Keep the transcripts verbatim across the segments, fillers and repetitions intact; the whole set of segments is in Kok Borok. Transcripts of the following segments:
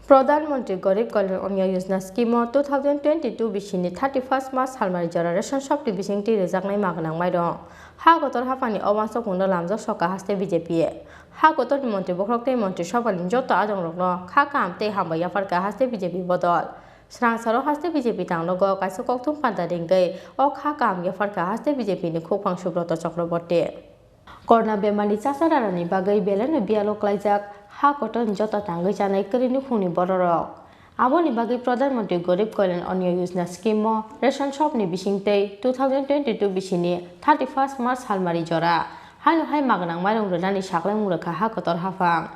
Pradhan Mantri Garib Kalyan Anna Yojana scheme o two thousand twenty-two bisini thirty-first March salmari jora ration shop ni bisingtwi rwjaknai magnang mairong, ha kotor haphangni o uansukmungno lamjak soka haste B J P. Ha kotorni montri bokhorok tei montri sobhani joto adongrokno kha kaham tei hambai yapharkha haste B J P bodol. Swrangsaro haste B J P tanglogo kaisa kokthum panda ringwi o kha kaham yapharkha haste B J P ni khukphang Subroto Chakraborty. Corona bemarni chacha rarani bagwi belai no biyalo klaijak ha kotorni joto tangwi chanai kwrwi nukhungni bororok. Aboni bagwi Pradhan Mantri Garib Kalyan Anna Yojana scheme o ration shop ni bisingtwi two thousand twenty-two bisini thirty-first March salmari jora haino hai magnang mairong rwnani saklaimung rwkha ha kotor haphang.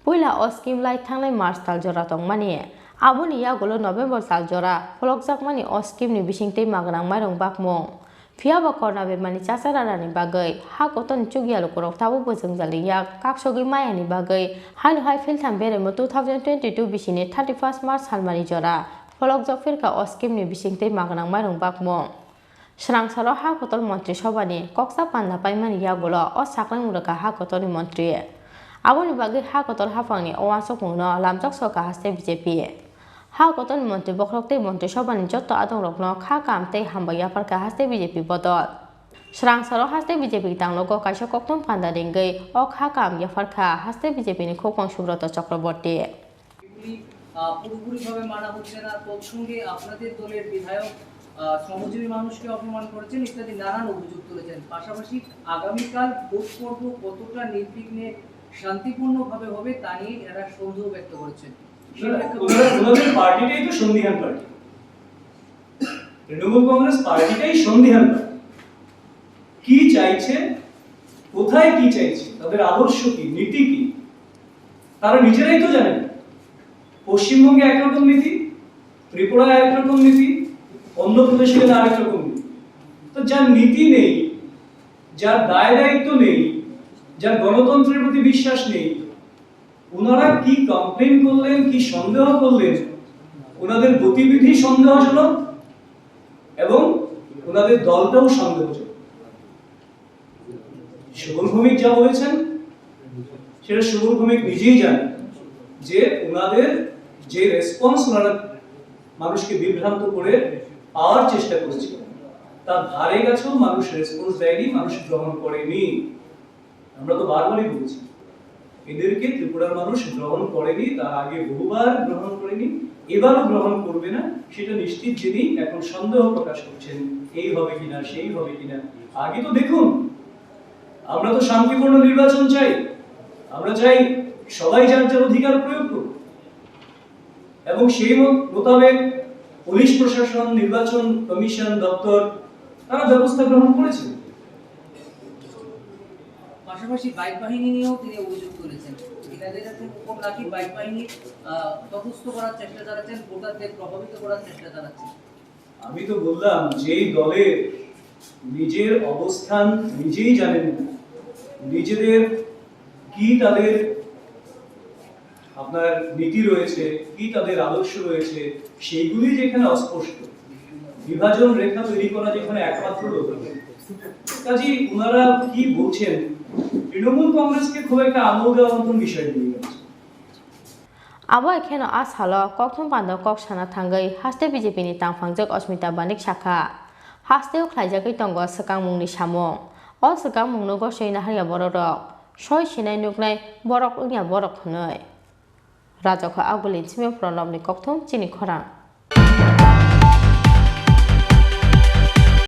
Puila o scheme lai thangnai March tal jora tongmani, aboni yagulo November tal jora pholokjakmani o scheme ni bisingtwi magnang mairong bakmung. Phiya ba corona bemarni chacha rarani bagwi ha kotorni chukya lukurok tabukbo jwngjal ringya kaksogwi mayani bagwi haino hai philtham beremo two thousand twenty-two bisini thirty-first March salmani jora pholokjak phirkha o scheme ni bisingtwi magnang mairong bakmung. Swrangsaro ha kotor montri sobhani koksa panda paimani yagulo o saklaimung rwkha ha kotorni montri. Aboni bagwi ha kotor haphangni o uansukmungno lamjak soka haste B J P. Ha kotorni montri bokhorok tei montri sobhani joto adongrokno kha kaham tei hambai yapharkha haste B J P bodol. Swrangsaro haste B J P tanglogo kaisa kokthum panda ringwi o kha kaham yapharkha haste B J P ni khukphang Subroto Chakraborty. এগুলি, আহ, পুরোপুরিভাবে মানা হচ্ছে না। তৎসঙ্গে আপনাদের দলের বিধায়ক, আহ, শ্রমজীবী মানুষকে অপমান করেছেন ইত্যাদি নানান অভিযোগ তুলেছেন। পাশাপাশি আগামীকাল ভোট পর্ব কতটা নির্বিঘ্নে শান্তিপূর্ণভাবে হবে তা নিয়ে এরা সন্দেহ ব্যক্ত করেছেন। সেই প্রেক্ষাপটে ওনারা, ওনাদের পার্টিটাই তো সন্দিহান পার্টি। তৃণমূল কংগ্রেস পার্টিটাই সন্দিহান পার্টি। কি চাইছে, কোথায় কি চাইছে, তাদের আদর্শ কি, নীতি কি, তারা নিজেরাই তো জানেন। পশ্চিমবঙ্গে একরকম নীতি, ত্রিপুরায় আরেক রকম নীতি, অন্ধ্রপ্রদেশে গেলে আরেক রকম নীতি। তো যার নীতি নেই, যার দায় দায়িত্ব নেই, যার গণতন্ত্রের প্রতি বিশ্বাস নেই, ওনারা কি কমপ্লেন করলেন, কি সন্দেহ করলেন, ওনাদের গতিবিধি সন্দেহজনক এবং ওনাদের দলটাও সন্দেহজনক। সুবল ভৌমিক যা বলেছেন, সেটা সুবল ভৌমিক নিজেই জানেন যে ওনাদের যে রেসপন্স ওনারা মানুষকে বিভ্রান্ত করে পাওয়ার চেষ্টা করেছিলেন, তার ধারে কাছেও মানুষ রেসপন্স দেয়নি, মানুষ গ্রহণ করেনি। আমরা তো বারবারই বলছি, এদেরকে ত্রিপুরার মানুষ গ্রহণ করেনি, তার আগে বহুবার গ্রহণ করেনি, এবারও গ্রহণ করবে না, সেটা নিশ্চিত জেনেই এখন সন্দেহ প্রকাশ করছেন, এই হবে কিনা, সেই হবে কিনা। আগে তো দেখুন, আমরা তো শান্তিপূর্ণ নির্বাচন চাই, আমরা চাই সবাই যার যার অধিকার প্রয়োগ করুক। এবং সেই মো-, মোতাবেক পুলিশ প্রশাসন, নির্বাচন কমিশন দপ্তর তারা ব্যবস্থা গ্রহণ করেছে। পাশাপাশি বাইক বাহিনী নিয়েও তিনি অভিযোগ তুলেছেন। এনাদের উপর নাকি বাইক বাহিনী, আহ, তটস্থ করার চেষ্টা চালাচ্ছেন, ভোটারদের প্রভাবিত করার চেষ্টা চালাচ্ছেন। আমি তো বললাম, যেই দলের নিজের অবস্থান নিজেই জানেন না, নিজেদের কি তাদের আপনার নীতি রয়েছে, কি তাদের আদর্শ রয়েছে, সেইগুলি যেখানে অস্পষ্ট, বিভাজন রেখা তৈরি করা যেখানে একমাত্র লক্ষ্য। কাজেই ওনারা কি বলছেন, তৃণমূল কংগ্রেসকে খুব একটা আমোদ দেওয়ার মতন বিষয় নিয়ে গেছে। Abo hai kheno a salo kokthum panda kok sana thangwi haste B J P ni tangphangjak Asmita Banik sakha, hasteo khlaijagwi tongo swkangmungni samung. O swkangmungno gosoi naharya bororok, soi sinai nuknai borok wngya borok hwnwi. Rajokha Agulin simi Pranobni kokthum chini khorang.